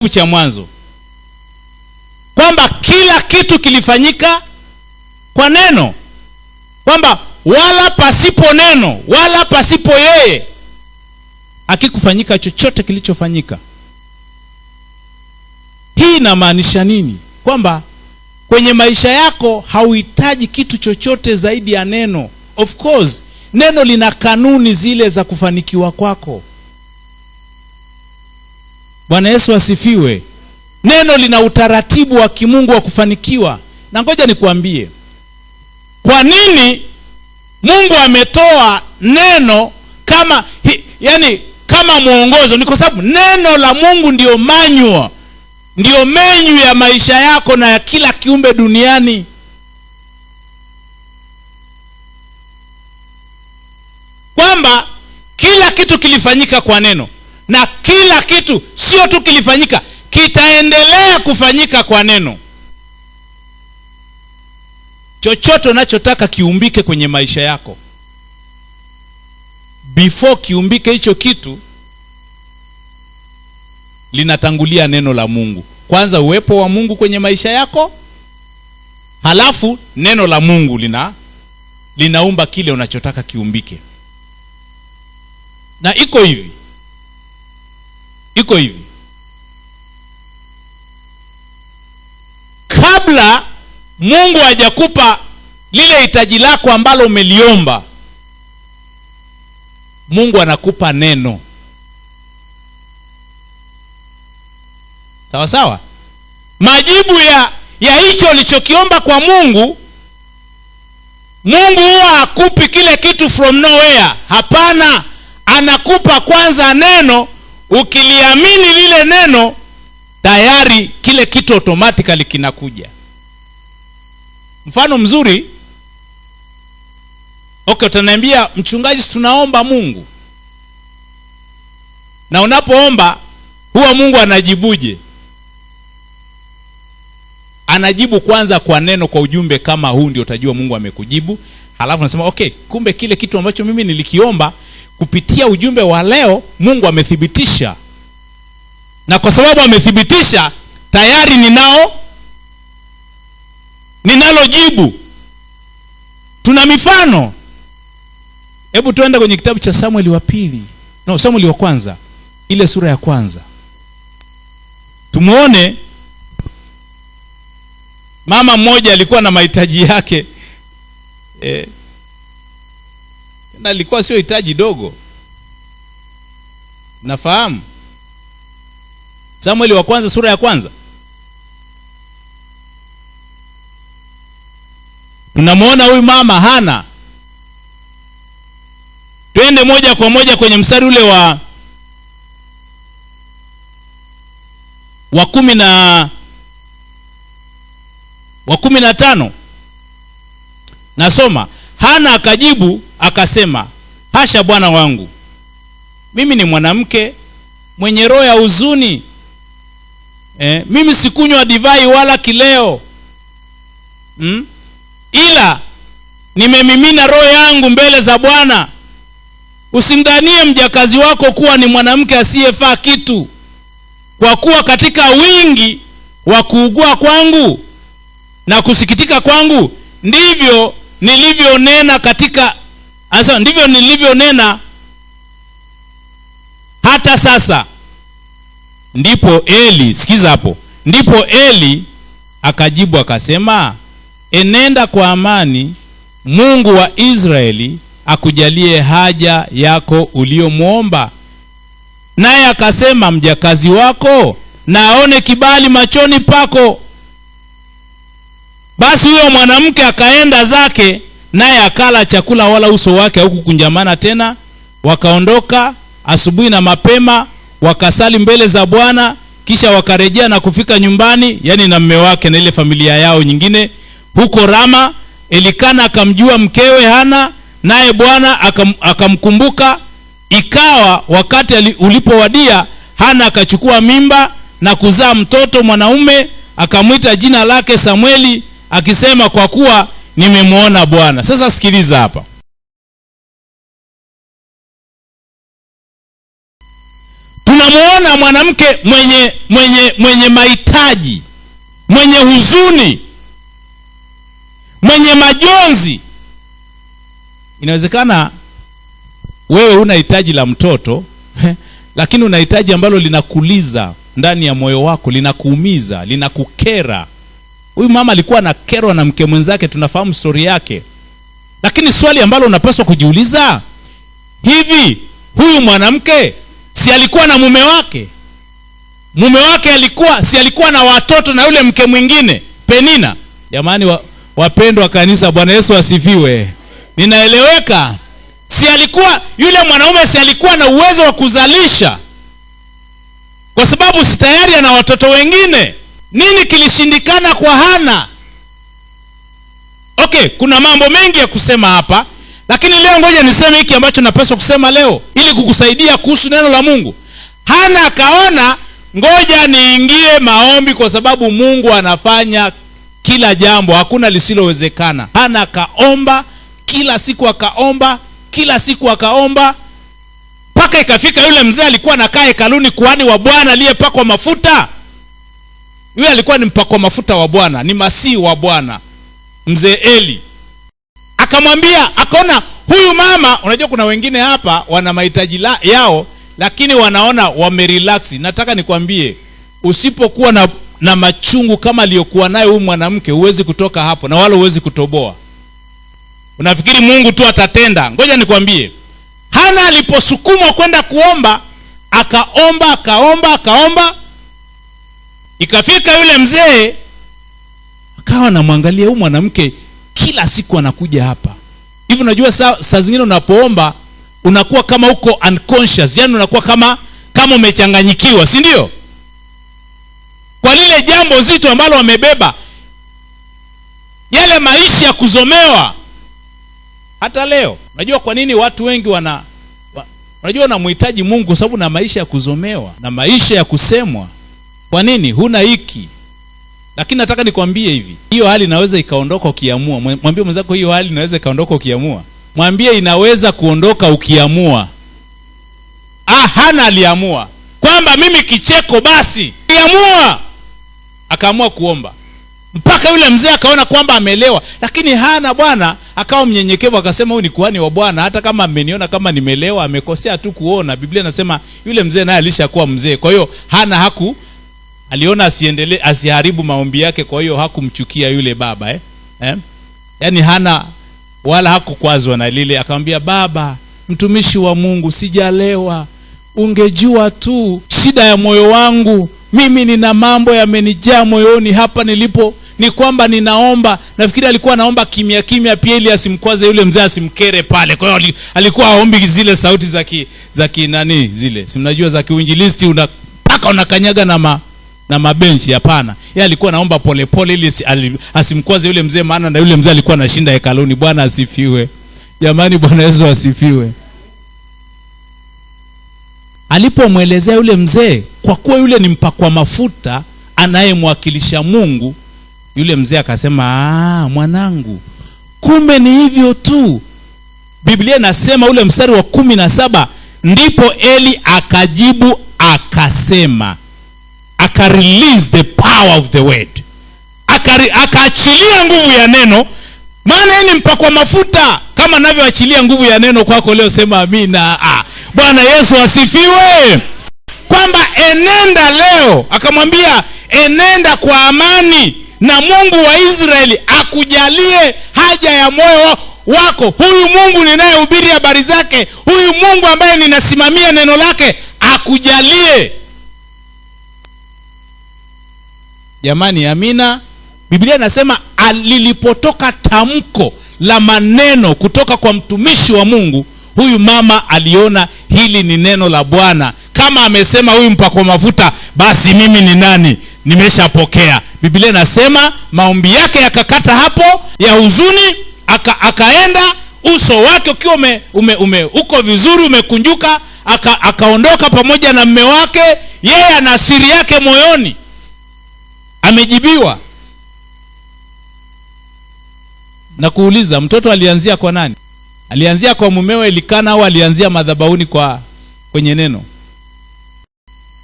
Cha Mwanzo, kwamba kila kitu kilifanyika kwa neno, kwamba wala pasipo neno wala pasipo yeye hakikufanyika chochote kilichofanyika. Hii inamaanisha nini? Kwamba kwenye maisha yako hauhitaji kitu chochote zaidi ya neno. Of course, neno lina kanuni zile za kufanikiwa kwako. Bwana Yesu asifiwe. Neno lina utaratibu wa kimungu wa kufanikiwa. Na ngoja nikuambie, kwa nini Mungu ametoa neno kama yani kama mwongozo? Ni kwa sababu neno la Mungu ndio manual, ndio menu ya maisha yako na ya kila kiumbe duniani. Kwamba kila kitu kilifanyika kwa neno, na kila kitu sio tu kilifanyika, kitaendelea kufanyika kwa neno. Chochote unachotaka kiumbike kwenye maisha yako, before kiumbike hicho kitu, linatangulia neno la Mungu. Kwanza uwepo wa Mungu kwenye maisha yako, halafu neno la Mungu linaumba kile unachotaka kiumbike. Na iko hivi, iko hivi, kabla Mungu hajakupa lile hitaji lako ambalo umeliomba, Mungu anakupa neno. Sawa sawa? Majibu ya hicho ulichokiomba kwa Mungu, Mungu huwa hakupi kile kitu from nowhere. Hapana, anakupa kwanza neno. Ukiliamini lile neno, tayari kile kitu automatically kinakuja. Mfano mzuri, okay, utaniambia mchungaji, tunaomba Mungu. Na unapoomba huwa Mungu anajibuje? Anajibu kwanza kwa neno, kwa ujumbe kama huu ndio utajua Mungu amekujibu. Halafu unasema okay, kumbe kile kitu ambacho mimi nilikiomba kupitia ujumbe wa leo Mungu amethibitisha. Na kwa sababu amethibitisha, tayari ninalo jibu. Tuna mifano. Hebu tuende kwenye kitabu cha Samueli wa pili. No, Samueli wa kwanza, ile sura ya kwanza. Tumuone mama mmoja alikuwa na mahitaji yake. Na alikuwa sio hitaji dogo. Nafahamu. Samueli wa kwanza sura ya kwanza. Tunamuona huyu mama Hana. Twende moja kwa moja kwenye mstari ule wa 15. Nasoma, Hana akajibu akasema, hasha bwana wangu, mimi ni mwanamke mwenye roho ya huzuni. Mimi sikunywa divai wala kileo. Ila nimemimina roho yangu mbele za Bwana. Usimdhanie mjakazi wako kuwa ni mwanamke asiyefaa kitu, kwa kuwa katika wingi wa kuugua kwangu na kusikitika kwangu ndivyo nilivyonena katika ndivyo nilivyonena hata sasa. Ndipo Eli, sikiza hapo, ndipo Eli akajibu akasema, enenda kwa amani, Mungu wa Israeli akujalie haja yako uliyomuomba. Naye akasema, mjakazi wako na aone kibali machoni pako. Basi huyo mwanamke akaenda zake, naye akala chakula, wala uso wake haukukunjamana tena. Wakaondoka asubuhi na mapema, wakasali mbele za Bwana, kisha wakarejea na kufika nyumbani, yani na mume wake na ile familia yao nyingine huko Rama. Elikana akamjua mkewe Hana, naye Bwana akamkumbuka. Ikawa wakati ulipowadia, Hana akachukua mimba na kuzaa mtoto mwanaume, akamwita jina lake Samueli, akisema, kwa kuwa nimemuona Bwana. Sasa sikiliza hapa. Tunamuona mwanamke mwenye mahitaji, mwenye huzuni, mwenye majonzi. Inawezekana wewe una hitaji la mtoto, lakini una hitaji ambalo linakuliza ndani ya moyo wako, linakuumiza, linakukera. Huyu mama alikuwa anakerwa na mke mwenzake, tunafahamu story yake. Lakini swali ambalo unapaswa kujiuliza, hivi huyu mwanamke si alikuwa na mume wake? Mume wake alikuwa, si alikuwa na watoto na yule mke mwingine Penina? Jamani, wapendwa kanisa, Bwana Yesu asifiwe. Ninaeleweka? Si alikuwa yule mwanaume, si alikuwa na uwezo wa kuzalisha? Kwa sababu si tayari ana watoto wengine. Nini kilishindikana kwa Hana? Okay, kuna mambo mengi ya kusema hapa, lakini leo ngoja niseme hiki ambacho napaswa kusema leo ili kukusaidia kuhusu neno la Mungu. Hana akaona ngoja niingie maombi kwa sababu Mungu anafanya kila jambo, hakuna lisilowezekana. Hana akaomba kila siku, akaomba kila siku, akaomba mpaka ikafika yule mzee alikuwa anakaa hekaluni, kuhani wa Bwana aliyepakwa mafuta. Yule alikuwa ni mpakwa mafuta wa Bwana, ni masihi wa Bwana, mzee Eli. Akamwambia, akaona huyu mama, unajua kuna wengine hapa wana mahitaji yao lakini wanaona wamerelax. Nataka nikwambie, usipokuwa na machungu kama aliyokuwa nayo huyu mwanamke, huwezi kutoka hapo na wala huwezi kutoboa. Unafikiri Mungu tu atatenda? Ngoja nikwambie, Hana aliposukumwa kwenda kuomba, akaomba, akaomba, akaomba. Ikafika yule mzee akawa anamwangalia huyu mwanamke, kila siku anakuja hapa. Hivi unajua saa zingine unapoomba unakuwa kama uko unconscious, yani unakuwa kama umechanganyikiwa, si ndio? Kwa lile jambo zito ambalo wamebeba, yale maisha ya kuzomewa. Hata leo unajua kwa nini watu wengi unajua wanamhitaji Mungu? Kwa sababu na maisha ya kuzomewa na maisha ya kusemwa. Kwa nini huna hiki? Lakini nataka nikwambie hivi, hiyo hali inaweza ikaondoka ukiamua. Mwambie mwenzako, hiyo hali inaweza ikaondoka ukiamua. Mwambie inaweza kuondoka ukiamua. Hana aliamua kwamba mimi kicheko basi. Aliamua. Akaamua kuomba. Mpaka yule mzee akaona kwamba amelewa. Lakini Hana bwana akawa mnyenyekevu, akasema huyu ni kuhani wa Bwana, hata kama ameniona kama nimelewa, amekosea tu kuona. Biblia inasema yule mzee naye alishakuwa mzee. Kwa hiyo Hana aliona asiendelee, asiharibu maombi yake, kwa hiyo hakumchukia yule baba, Yaani Hana wala hakukwazwa na lile. Akamwambia, baba, mtumishi wa Mungu, sijalewa. Ungejua tu shida ya moyo wangu. Mimi nina mambo yamenijaa moyoni hapa nilipo, ni kwamba ninaomba. Nafikiri alikuwa anaomba kimya kimya pia ili asimkwaze yule mzee, asimkere pale. Kwa hiyo alikuwa haombi zile sauti za ki nani zile, si mnajua za kiuinjilisti, unapaka unakanyaga na mabenchi. Hapana, yeye alikuwa anaomba polepole ili asimkwaze yule mzee, maana na yule mzee alikuwa anashinda hekaluni. Bwana asifiwe. Jamani, Bwana Yesu asifiwe. Alipomwelezea yule mzee, kwa kuwa yule ni mpakwa mafuta anayemwakilisha Mungu, yule mzee akasema, mwanangu, kumbe ni hivyo tu. Biblia inasema ule mstari wa 17, ndipo Eli akajibu akasema, aka release the power of the word, akaachilia nguvu ya neno. Maana yeye ni mpakwa mafuta. Kama anavyoachilia nguvu ya neno kwako leo, sema amina. Bwana Yesu asifiwe. Kwamba enenda leo, akamwambia enenda kwa amani na Mungu wa Israeli akujalie haja ya moyo wako. Huyu Mungu ninayehubiri habari zake, huyu Mungu ambaye ninasimamia neno lake, akujalie. Jamani, amina. Biblia inasema lilipotoka tamko la maneno kutoka kwa mtumishi wa Mungu, huyu mama aliona hili ni neno la Bwana. Kama amesema huyu mpakwa mafuta, basi mimi ni nani? Nimeshapokea. Biblia inasema maombi yake yakakata hapo ya huzuni, akaenda uso wake ukiwa uko vizuri, umekunjuka, akaondoka pamoja na mume wake. Yeye ana siri yake moyoni, amejibiwa. Na kuuliza, mtoto alianzia kwa nani? Alianzia kwa mumewe Elikana au alianzia madhabahuni kwenye neno?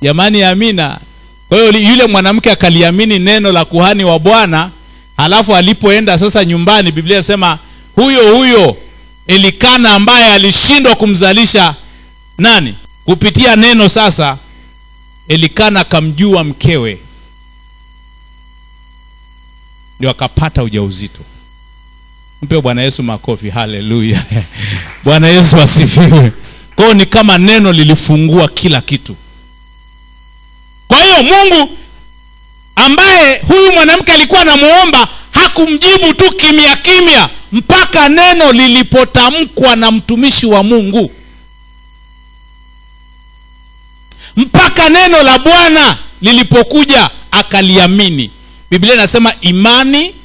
Jamani, amina. Kwa hiyo yule mwanamke akaliamini neno la kuhani wa Bwana. Halafu alipoenda sasa nyumbani, Biblia inasema huyo huyo Elikana ambaye alishindwa kumzalisha nani kupitia neno, sasa Elikana akamjua mkewe, ndio akapata ujauzito. Mpe Bwana Yesu makofi. Haleluya. Bwana Yesu asifiwe. Kwa hiyo ni kama neno lilifungua kila kitu. Kwa hiyo Mungu ambaye huyu mwanamke alikuwa anamuomba hakumjibu tu kimya kimya mpaka neno lilipotamkwa na mtumishi wa Mungu, mpaka neno la Bwana lilipokuja akaliamini. Biblia inasema imani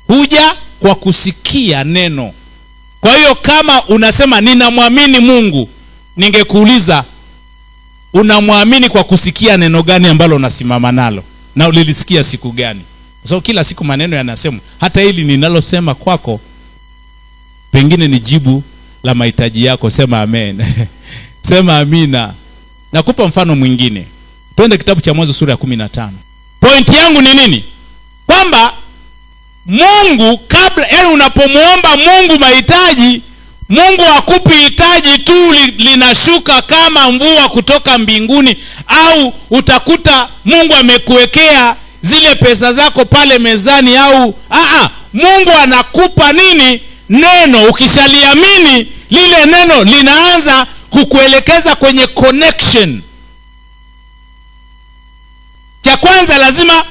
huja kwa kusikia neno. Kwa hiyo kama unasema ninamwamini Mungu, ningekuuliza unamwamini kwa kusikia neno gani ambalo unasimama nalo na ulilisikia siku gani? Kwa sababu kila siku maneno yanasemwa. Hata hili ninalosema kwako pengine ni jibu la mahitaji yako. Sema amen. Sema amina. Nakupa mfano mwingine. Twende kitabu cha Mwanzo sura ya 15. Point yangu ni nini? Kwamba Mungu kabla, yaani unapomuomba Mungu mahitaji, Mungu hakupi hitaji tu linashuka kama mvua kutoka mbinguni, au utakuta Mungu amekuwekea zile pesa zako pale mezani, au Mungu anakupa nini? Neno. Ukishaliamini lile neno linaanza kukuelekeza kwenye connection. Cha kwanza lazima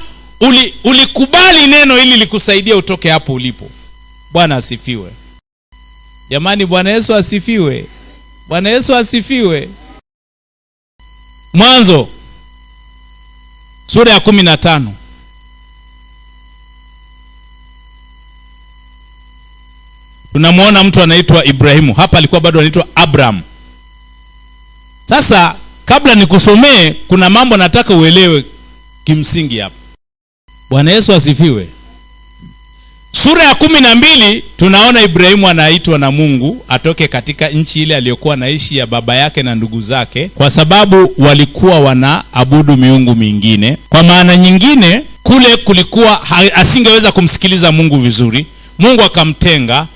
ulikubali neno ili likusaidia utoke hapo ulipo. Bwana asifiwe. Jamani, Bwana Yesu asifiwe. Bwana Yesu asifiwe. Mwanzo sura ya 15. Tunamuona mtu anaitwa Ibrahimu. Hapa alikuwa bado anaitwa Abraham. Sasa kabla nikusomee, kuna mambo nataka uelewe kimsingi hapa. Bwana Yesu asifiwe. Sura ya 12 tunaona Ibrahimu anaitwa na Mungu atoke katika nchi ile aliyokuwa anaishi ya baba yake na ndugu zake, kwa sababu walikuwa wanaabudu miungu mingine. Kwa maana nyingine, kule kulikuwa asingeweza kumsikiliza Mungu vizuri. Mungu akamtenga.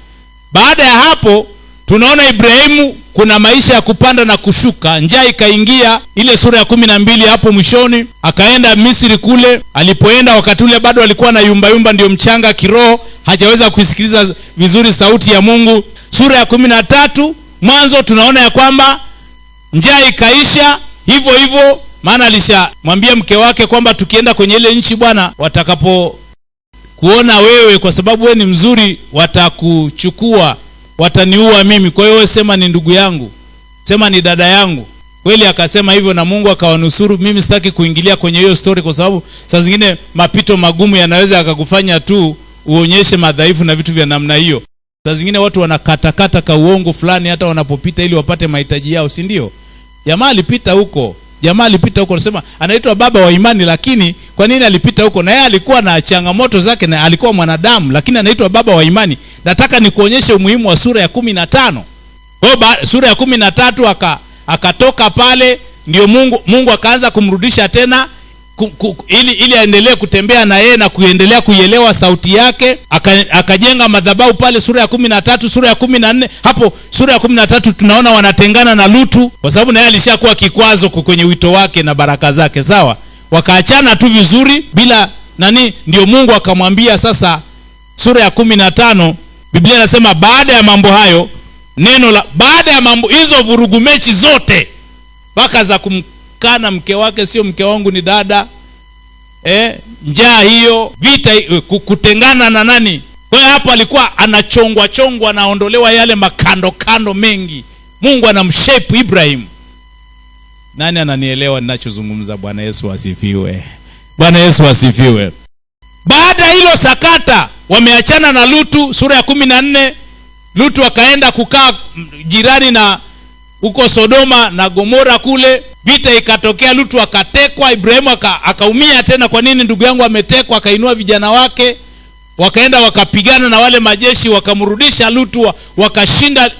Baada ya hapo tunaona Ibrahimu kuna maisha ya kupanda na kushuka. Njaa ikaingia, ile sura ya 12 hapo mwishoni, akaenda Misri kule. Alipoenda wakati ule bado alikuwa na yumba yumba, ndio mchanga kiroho, hajaweza kuisikiliza vizuri sauti ya Mungu. Sura ya 13 Mwanzo tunaona ya kwamba njaa ikaisha hivyo hivyo, maana alishamwambia mke wake kwamba tukienda kwenye ile nchi bwana, watakapo kuona wewe, kwa sababu wewe ni mzuri, watakuchukua, wataniua mimi. Kwa hiyo wewe sema ni ndugu yangu, sema ni dada yangu. Kweli akasema hivyo na Mungu akawanusuru. Mimi sitaki kuingilia kwenye hiyo story, kwa sababu saa zingine mapito magumu yanaweza yakakufanya tu uonyeshe madhaifu na vitu vya namna hiyo. Saa zingine watu wanakatakata ka uongo fulani hata wanapopita ili wapate mahitaji yao, si ndio? Jamaa alipita huko. Jamaa alipita huko, anasema anaitwa baba wa imani, lakini kwa nini alipita huko? Na yeye alikuwa na changamoto zake na alikuwa mwanadamu, lakini anaitwa baba wa imani. Nataka nikuonyeshe umuhimu wa sura ya 15. Kwa hiyo sura ya 13 akatoka pale, ndio Mungu akaanza kumrudisha tena ili aendelee kutembea na yeye na kuendelea kuielewa sauti yake. Akajenga madhabahu pale sura ya 13, sura ya 14. Hapo sura ya 13 tunaona wanatengana na Lutu, kwa sababu naye alishakuwa kikwazo kwenye wito wake na baraka zake, sawa? Wakaachana tu vizuri bila nani, ndio Mungu akamwambia sasa sura ya 15, Biblia inasema baada ya mambo hayo, neno la baada ya mambo hizo vurugu mechi zote mpaka za kumkana mke wake, sio mke wangu ni dada, njaa hiyo, vita, kutengana na nani. Kwa hiyo hapo alikuwa anachongwa chongwa, anaondolewa yale makando kando mengi. Mungu anamshape Ibrahim. Nani ananielewa ninachozungumza? Bwana Yesu asifiwe. Bwana Yesu asifiwe. Baada hilo sakata, wameachana na Lutu, sura ya 14. Lutu akaenda kukaa jirani na huko Sodoma na Gomora kule. Vita ikatokea, Lutu akatekwa, Ibrahimu akaumia tena, kwa nini ndugu yangu ametekwa? Akainua vijana wake, wakaenda wakapigana na wale majeshi, wakamrudisha Lutu, wakashinda.